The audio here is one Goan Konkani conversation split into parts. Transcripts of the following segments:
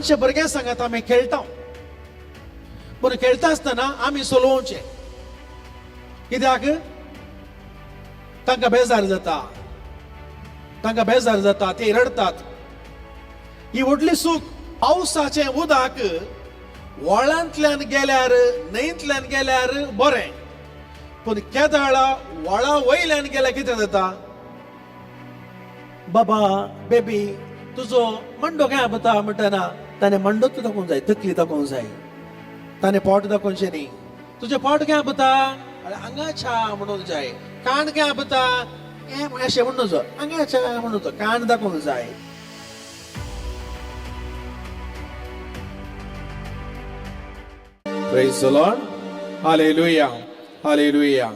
आमच्या भुरग्यां सांगात आमी खेळटा, पूण खेळटा आसतना आमी सोलोवचें. कित्याक तांकां बेजार जाता, तांकां बेजार जाता, ते रडटात. ही व्हडली सूख. पावसाचें उदक व्हाळांतल्यान गेल्यार, न्हंयतल्यान गेल्यार बरें, पूण केदळा व्हाळा वयल्यान गेल्यार कितें जाता? बाबा बेबी तुजो मंडो काय आपता म्हणटना ताणें मंडोच दाखोवंक जाय, तकली दाखोवंक जाय, ताणें पोट दाखोवचें न्ही. तुजें पोट काय आपता हांगाच्या म्हणूंक जाय, कान काय आपता अशें म्हणून जो हांगाच्या म्हणून कान दाखोवंक जाय. Praise the Lord. Hallelujah. Hallelujah.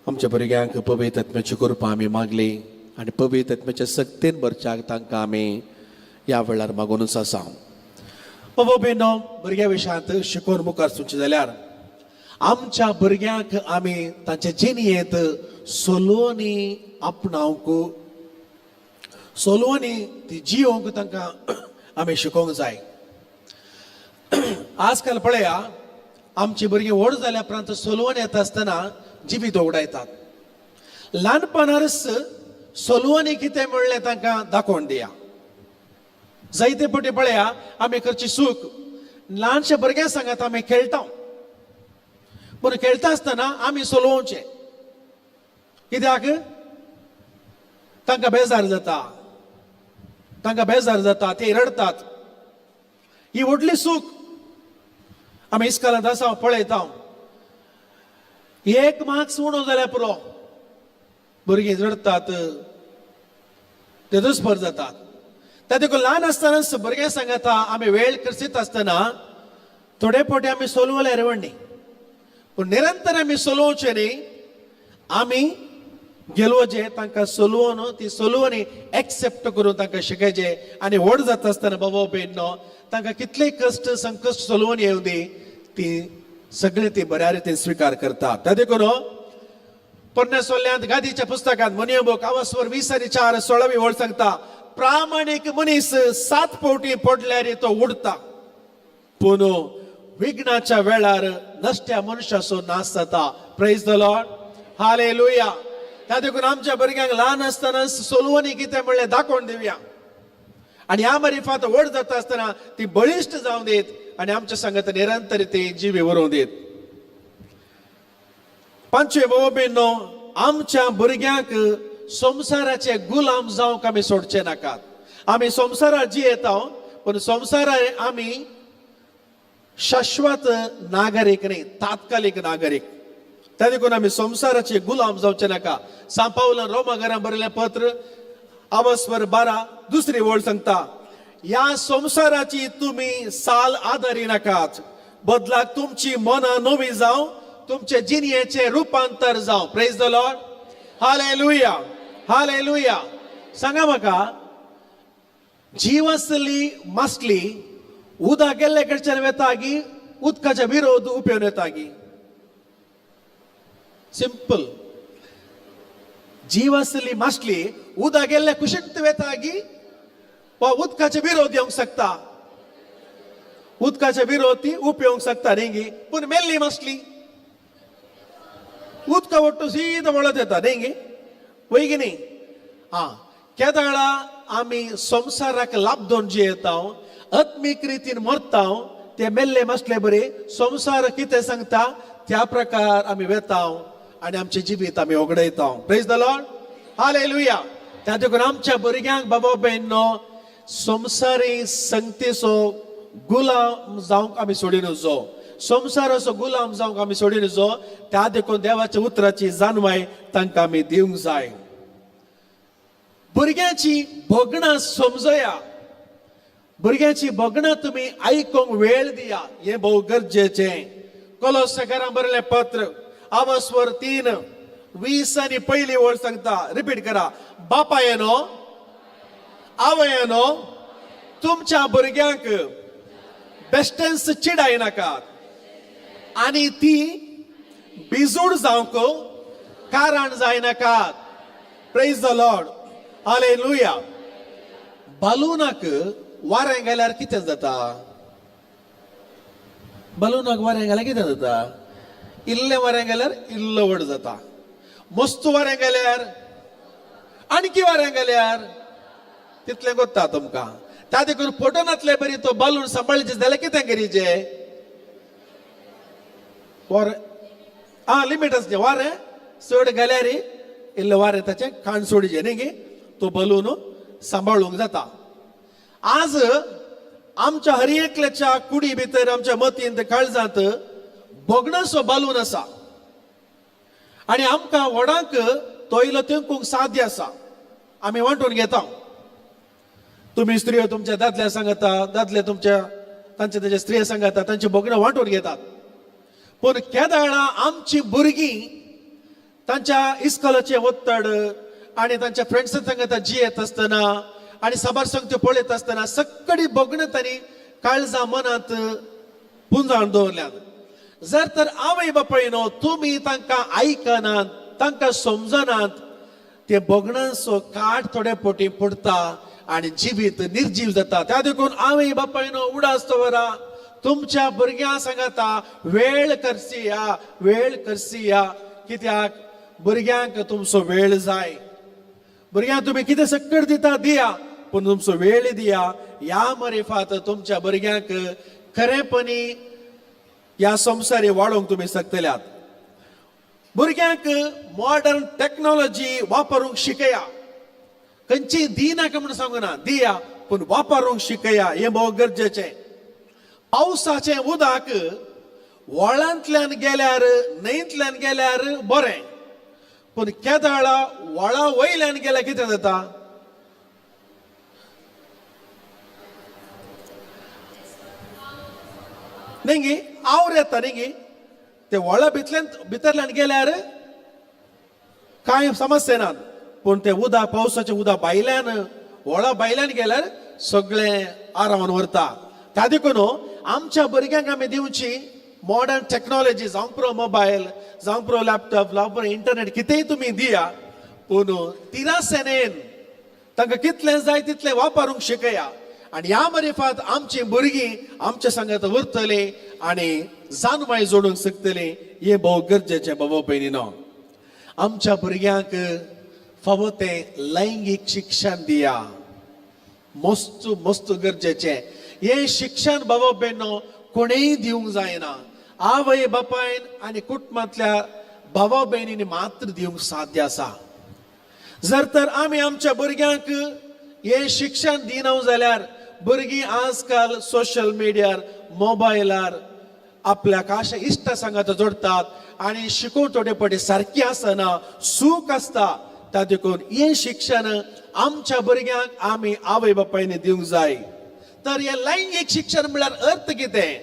आमच्या भुरग्यांक पवित्र आत्म्याची कृपा आमी मागली आनी पवित्र आत्म्याच्या सक्तीन भरच्याक तांकां आमी ह्या वेळार मागूनच आसा. बाबा बेनो, भुरग्या विशयांत शिकोवन मुखार सरचें जाल्यार आमच्या भुरग्यांक आमी तांचे जिणेंत सोलोवनी आपणावंक, सोलोवनी ती जियोवंक तांकां आमी शिकोवंक जाय. आजकाल पळया, आमची भुरगीं व्हड जाल्या उपरांत सोलवण येता आसतना जिवीत उगडायतात. ल्हानपणारच सोलवणी कितें म्हणलें तांकां दाखोवन दिया. जायते पटी पळया, आमी करची चूक, ल्हानशे भुरग्यां सांगात आमी खेळटा, पूण खेळटा आसतना आमी सोलोवचें. कित्याक तांकां बेजार जाता, तांकां बेजार जाता, ते रडटात. ही व्हडली चूक. आमी इस्कालांत आसा, पळयता, एक मार्क्स उणो जाल्यार पुरो, भुरगीं रडटात, ते दुस्पर जातात. त्या देखून ल्हान आसतनाच भुरग्यां सांगता आमी वेळ करसीत आसतना थोडे फावटी आमी सोलवले रेवणी, पूण निरंतर आमी सोलोवचें न्ही. आमी गेलोवचें तांकां सोलोवन, ती सोलोवणी एक्सेप्ट करून तांकां शिकयचें. आनी व्हड जाता आसतना बाबा भयणो, तांकां कितलेय कश्ट संकश्ट सोलोवन येवं दी, ती सगळे ती बऱ्या रितीन स्विकार करतात. त्या देखून पोरण्या सोल्यांत गादीच्या पुस्तकांत मनियो बुक आवासवर 20 आनी 4 16वी वळ सांगता, प्रामाणीक मनीस सात फावटी पडल्यार तो उडता, पूण विघ्नाच्या वेळार नश्ट्या मनशाचो नाश जाता. Praise the Lord. Hallelujah. त्या देखून आमच्या भुरग्यांक ल्हान आसतना सोलवणी कितें म्हणलें दाखोवन दिवया आनी ह्या मारिफात व्हड जाता आसतना ती बळिश्ट जावं दीत आनी आमच्या सांगत निरंतर ती जिवी उरोवं दीत. पांचवे, बाबा भयणो, आमच्या भुरग्यांक संवसाराचे गुलाम जावंक आमी सोडचे नाकात. आमी संवसारार जियेता, पूण संवसारार आमी शाश्वत नागरीक न्ही, तात्कालीक नागरीक. त्या देखून आमी संवसाराचे गुलाम जावचे नाका. सांपावलान रोमा घरां बरयलें पत्र आवस्वर 12 दुसरी वळ सांगता, ह्या संवसाराची तुमी साल आदारी नाकात, बदलाक तुमची मनां नवी जावं, तुमचे जिणयेचें रुपांतर जावं. Praise the Lord. Hallelujah. Hallelujah. सांगा म्हाका, जीव आसली मासली उदक गेल्ले कडच्यान वेता गी उदकाच्या विरोध उपयोग येता गी? सिंपल. जीव आसली मासली उदक गेल्ले कुशींत वेता गी वा उदकाचे विरोध येवंक शकता? उदकाचे विरोध ती उपयोग शकता न्ही गी? पूण मेल्ली मासली उदका वट्टू सीधा वळत येता न्ही गी? वय की न्ही? आं, केदाळा आमी संवसाराक लाबदोन जियेता, आत्मीक रितीन मरता, ते मेल्ले मासले बरे संवसार कितें सांगता त्या प्रकार आमी वेता आनी आमचें जिवीत आमी ओगडयता. Praise the Lord. Hallelujah. त्या देखून आमच्या भुरग्यांक बाबा भयणो, संवसारी संगतीचो गुलाम जावंक आमी सोडी नुजो, संवसाराचो गुलाम जावंक आमी सोडी नुजो. त्या देखून देवाच्या उतराची जाणवाय तांकां आमी दिवंक जाय. भुरग्यांची भोगणां समजया. भुरग्यांची भोगणां तुमी आयकूंक वेळ दिया, हें भोव गरजेचें. कोलोसेकारां बरयलें पत्र आवस्वर 3:20 आनी पयली वळ सांगता, रिपीट करा, बापायनो, आवयनो, तुमच्या भुरग्यांक बेश्टेंच चिडाय नाकात आनी ती बिजूड जावंक कारण जायनाकात. Praise the Lord. Hallelujah. बालूनाक वारें घाल्यार कितें जाता? बलूनाक वारें घाल्यार कितें जाता? इल्लें वारें घाल्यार इल्लो व्हड जाता, मस्त वारें घाल्यार आणखी वारें घाल्यार तितलें कोत्ता तुमकां. त्या देखून फटनातले बरी तो बलून सांबाळचे जाल्यार कितें करीचे? वारें आं लिमीट आसचें, वारें चड घाल्यार इल्लें वारें ताचें काण सोडचें न्ही गे, तो बलून सांबाळूंक जाता. आज आमच्या हर एकल्याच्या कुडी भितर, आमच्या मतींत काळजांत भोगणाचो बालून आसा आनी आमकां व्हडांक तो इल्लो तेंकूंक साध्य आसा. आमी वांटून घेता. तुमी स्त्रियो तुमच्या दादल्या सांगता, दादले तुमच्या तांचे तांचे स्त्रियो सांगता, तांची भोगणां वांटून घेतात. पूण केदाळा आमची भुरगीं तांच्या इस्कोलाचें ओत्तड आनी तांच्या फ्रेंड्सां सांगता जियेत आसतना आनी साबार संगत्यो पळयत आसतना सगळी भोगणां तांणी काळजा मनांत पुंजावन दवरल्यात. जर तर आवय बापायनो तुमी तांकां आयकनात, तांकां समजनात, ते भोगणांचो काट थोडे पोटी पडटा आनी जिवीत निर्जीव जाता. त्या देखून आवय बापायनो उडास दवरा, तुमच्या भुरग्यां सांगता वेळ करसिया, वेळ करसिया. कित्याक भुरग्यांक तुमचो वेळ जाय. भुरग्यांक तुमी कितें सक्कड दिता दिया, पूण तुमचो वेळ दिया. ह्या मरिफात तुमच्या भुरग्यांक खरेपणी ह्या संवसारी वाडोवंक तुमी शकतल्यात. भुरग्यांक मॉडर्न टॅक्नोलॉजी वापरूंक शिकया. खंयची दिनाका म्हूण सांगूना, दिया, पूण वापरूंक शिकया, हें भोव गरजेचें. पावसाचें उदक व्हाळांतल्यान गेल्यार, न्हंयतल्यान गेल्यार बरें, पूण केदाळा व्हाळा वयल्यान गेल्यार कितें जाता? न्ही गी, आवर येता न्ही गी. ते व्हाळा भितल्यान भितरल्यान गेल्यार कांय समस्या ना, पूण ते उदक पावसाचें उदक भायल्यान व्हाळा भायल्यान गेल्यार सगळें आरामान व्हरता. त्या देखून आमच्या भुरग्यांक आमी दिवची मॉडर्न टॅक्नोलॉजी, जावं पुरो मोबायल, जावं पुरो लॅपटॉप, जावं पुरो इंटरनेट, कितेंय तुमी दिया, पूण तिरासेनेन तांकां कितलें जाय तितलें वापरूंक शिकया. आनी ह्या मरिफात आमची भुरगीं आमच्या सांगात उरतलीं आनी जानवाय जोडूंक शकतलीं. हें भोव गरजेचें बाबा भयणीनो. आमच्या भुरग्यांक फावो तें लैंगीक शिक्षण दिया, मस्त मस्त गरजेचें. हें शिक्षण बाबा भयणो कोणेय दिवंक जायना, आवय बापायन आनी कुटुंबांतल्या भावा भयणींनी मात्र दिवंक साध्य आसा. जर तर आमी आमच्या भुरग्यांक हें शिक्षण दिना जाल्यार भुरगीं आजकाल सोशल मिडियार, मोबायलार आपल्याक अशा इश्टा सांगात जोडटात आनी शिकोवण थोडे फावटी सारकी आसना, सूख आसता. त्या देखून हें शिक्षण आमच्या भुरग्यांक आमी आवय बापायनी दिवंक जाय. तर हें लैंगीक शिक्षण म्हळ्यार अर्थ कितें?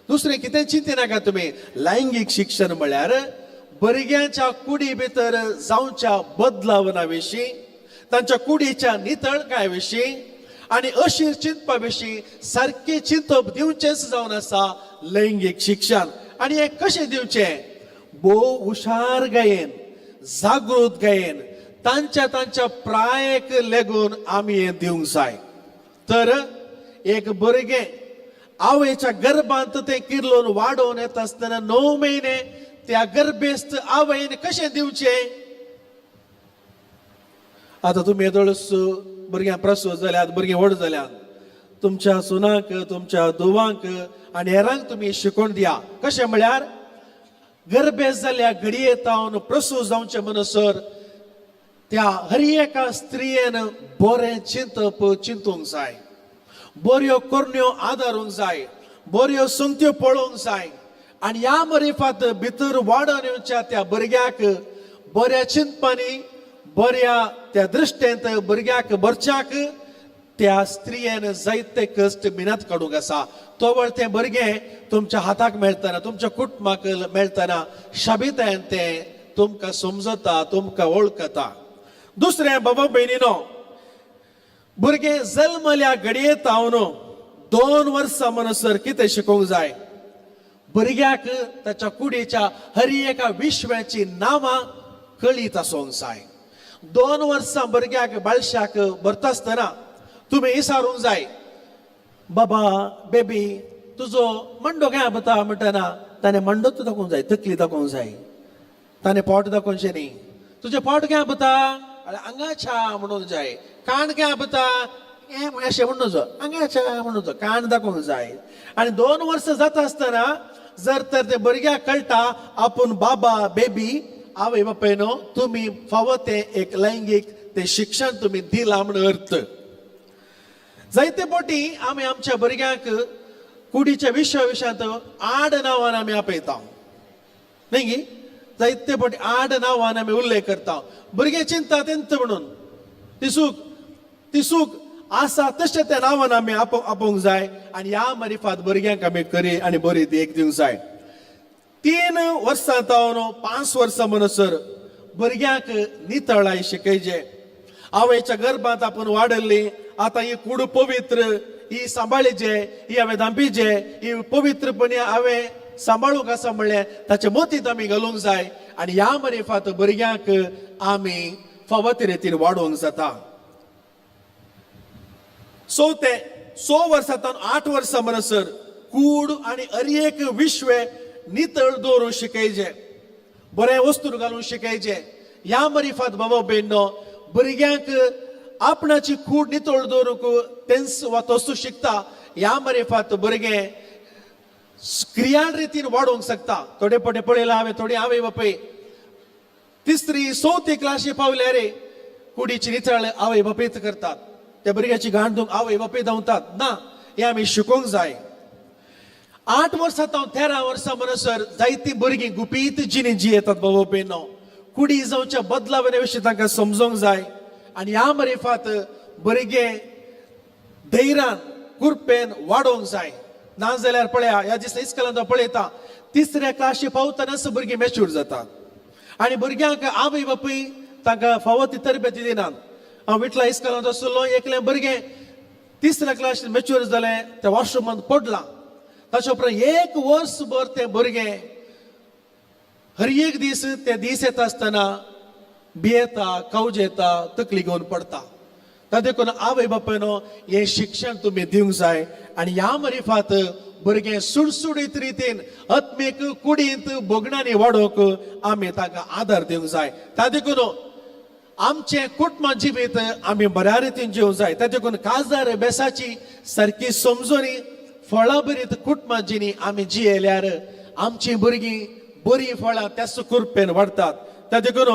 दुसरें कितें चिंतिनाका तुमी. लैंगीक शिक्षण म्हळ्यार भुरग्यांच्या कुडी भितर जावच्या बदलावना विशीं, तांच्या कुडीच्या नितळकाय विशीं आनी अशीर चिंतपा विशीं सारकें चिंतप दिवचेंच जावन आसा लैंगीक शिक्षण. आनी हें कशें दिवचें? भोव हुशार गायेन, जागृत गायेन, तांच्या तांच्या प्रायेक लेगून आमी हें दिवंक जाय. तर एक भुरगें आवयच्या गर्भांत तें किर्लोन वाडोवन येता आसतना 9 म्हयने त्या गर्भेस्त आवयन कशें दिवचें? आतां तुमी येदोळच भुरग्यां प्रसूत जाल्यात, भुरगीं व्हड जाल्यात, तुमच्या सुनांक, तुमच्या धुवांक आनी हेरांक तुमी शिकोवन दिया. कशें म्हळ्यार गर्भेस्त जाल्ल्या घडये तावन प्रसूत जावचें म्हणसर त्या हर एका स्त्रियेन बरें चिंतप चिंतूंक जाय, बऱ्यो करण्यो आदारूंक जाय, बऱ्यो संगत्यो पळोवंक जाय. आनी ह्या मरिफात भितर वाडोवन येवच्या त्या भुरग्याक बऱ्या चिंतपांनी, बऱ्या त्या दृश्टेंत भुरग्याक भरच्याक त्या स्त्रियेन जायते कश्ट मिनत काडूंक आसा. तोवळ तें भुरगें तुमच्या हाताक मेळटना, तुमच्या कुटुंबाक मेळटना शाबितायेन तें तुमकां समजता, तुमकां वळखता. दुसरें बाबा भयणीनो, भुरगें जल्मल्या घडये तावन 2 वर्सां म्हणसर कितें शिकोवंक जाय? भुरग्याक ताच्या कुडीच्या हर एका विश्वाची नांवां कळीत आसूंक जाय. 2 वर्सां भुरग्याक बाळशाक भरता आसतना तुमी विचारूंक जाय, बाबा बेबी तुजो मंडो काय आपता म्हणटना ताणें मंडोच दाखोवंक जाय, तकली दाखोवंक जाय, ताणें पोट दाखोवचें न्ही. तुजें पोट काय आपता हांगाच्या म्हणूंक जाय. कान काय आपता हें अशें म्हणून जो हांगाच्या म्हणून जो कान दाखोवंक जाय. आनी 2 वर्सां जाता आसतना जर तर ते भुरग्याक कळटा आपूण बाबा बेबी आवय बापायनो तुमी फावो तें एक लैंगीक तें शिक्षण तुमी दिलां म्हण अर्थ. जायते फावटी आमी आमच्या भुरग्यांक कुडीच्या विशया विशयांत आड नांवान आमी आपयता न्ही गी. जायते फावटी आड नांवान आमी उल्लेख करता. भुरगें चिंता तेंच म्हणून ती सूख आसा तशें त्या नांवान आमी आपोवंक जाय. आनी ह्या मारिफात भुरग्यांक आमी करी आनी बरी देख दिवंक जाय. 3 वर्सां जावन 5 वर्सां म्हणसर भुरग्यांक नितळाय शिकयचे. आवयच्या गर्भांत आपूण वाडल्ली, आतां ही कूड पवित्र, ही सांबाळीचे, ही हांवें धांपिचे, ही पवित्रपणे हांवें सांबाळूंक आसा म्हणलें ताचे मोतींत आमी घालूंक जाय. आनी ह्या मारिफात भुरग्यांक आमी फावो ते रितीन वाडोवंक जाता. 6 वर्सां तावन 8 वर्सां म्हणसर कूड आनी अरेक विश्व नितळ दवरूंक शिकयचे, बरें वस्तू घालूंक शिकयचे. ह्या मारिफात बाबा भयणो भुरग्यांक आपणाची कूड नितळ दवरूंक तेंच वा तसो शिकता. ह्या मारिफात भुरगें क्रियाळ रितीन वाडोवंक शकता. थोडे पटे पळयला हांवें, थोडी आवय बापूय 3री 4थी क्लासी पावल्या रे कुडीची नितळ आवय बापूयच करतात, त्या भुरग्याची घाण धुवंक आवय बापूय धांवतात ना. हें आमी शिकोवंक जाय. 8 वर्सां तावन 13 वर्सां म्हणसर जायतीं भुरगीं गुपीत जिणी जियेतात बाबा भयणो. कुडी जावच्या बदलावे विशीं तांकां समजोंक जाय. आनी ह्या मारिफात भुरगें धैर्यान कुरपेन वाडोवंक जाय. ना जाल्यार पळया ह्या दिसा इस्कलांत पळयता 3ऱ्या क्लाशी पावतनाच भुरगीं मॅच्युर जातात आनी भुरग्यांक आवय बापूय तांकां फावो ती तरबेती दिनात. हांव विटला इस्कलांत आसलो, एकलें भुरगें 3ऱ्या क्लासीन मॅच्युर जालें, तें वॉशरुमांत पडलां. ताचे उपरांत 1 वर्सभर तें भुरगें हर एक दीस ते दीस येता आसतना भियेता, कावजेता, तकली घेवन पडटा. ता देखून आवय बापायनो हें शिक्षण तुमी दिवंक जाय. आनी ह्या मारिफात भुरगें सुडसुडीत रितीन आत्मीक कुडींत भोगणांनी वाडोवंक आमी तांकां आदार दिवंक जाय. ता देखून आमचें कुटुंब जिवीत आमी बऱ्या रितीन जिवंक जाय. ता देखून काजार बेसाची सारकी समजणी फळां बरीत कुटुंबां जिणी आमी जियेल्यार आमचीं भुरगीं बरीं फळां त्याच कुरपेन वाडटात. ता देखून